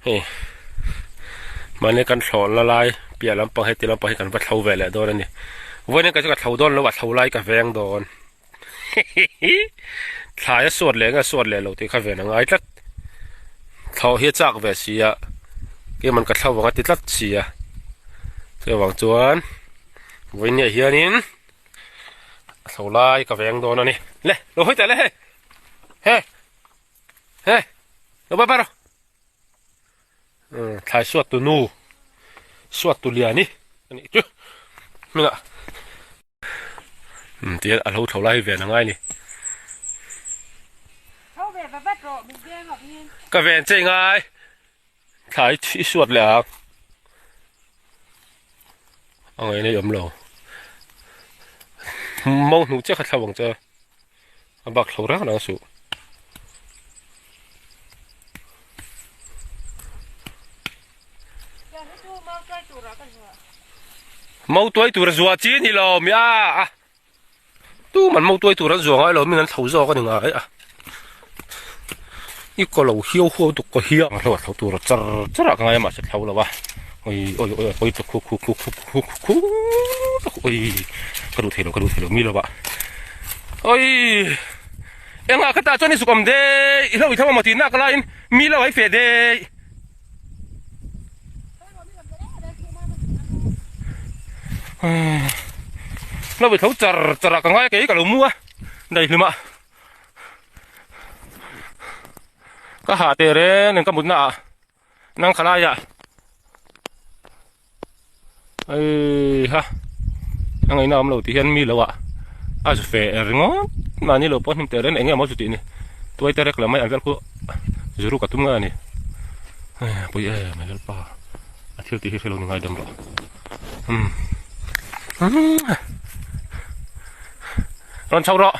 Hei mahni kan thlawh la lai piah lampang heti lampang hi kan va thlo ve leh dawn a ni. Vawiin ka chu ka thlo dawn lo a thlo lai ka veng dawn. Thlai a suat leh nge a suat leh lo tih kha ven a ngai tlat. Thlawh hi a chak ve si a, keimah ka thlo vang a ti tlat si a. Chuvang chuan vawiin ah hianin a thlo lai ka veng dawn a ni. Le lo hawi teh le hei he he lo bye bye rawh. Thlai suat tu nu suat tu lian i anih chu hmingah tihian a lo thlo lai ven a ngai ni. Ka ven che ngai thlai i suat leh ang a ngaihna i awm lo mau hnuh chiah kha thlo ang che. A bak thlo rang rang suh. Mau tuai tur a zua chi ni lo mi a a tu man mau tuai tur an zua ngai lo min an thlo zawk a ni ngai a i ko lo hiau huau tuk ko hiau a hlo a thlo tur a char char ah ka ngai a mahse thlo lo a oi oi oi oi khu khu khu khu khu khu khu oi ka duh thei lo ka duh thei lo mi lo ah. Oi engah ka tah chuan i suk awm dei i hlo i tho amaw tih nak laiin mi lo ai feh dei. Hlo i tho char char ah ka ngai a kei ka lo mu a daihlim ah ka hah teh reng nen ka mutna ah nang khalai ah Eiha a ngaihna awm lo tih hian mi lo ah a zu fe ringawt mahni lo pawh hnim teh reng eng nge maw chu tih ni tuai te rek la mai an vel khu zu ruk a tum nge a ni pui em mai lalpa a thil tih hi hrelo ni ngai dam rawh umm rawn chho rawh.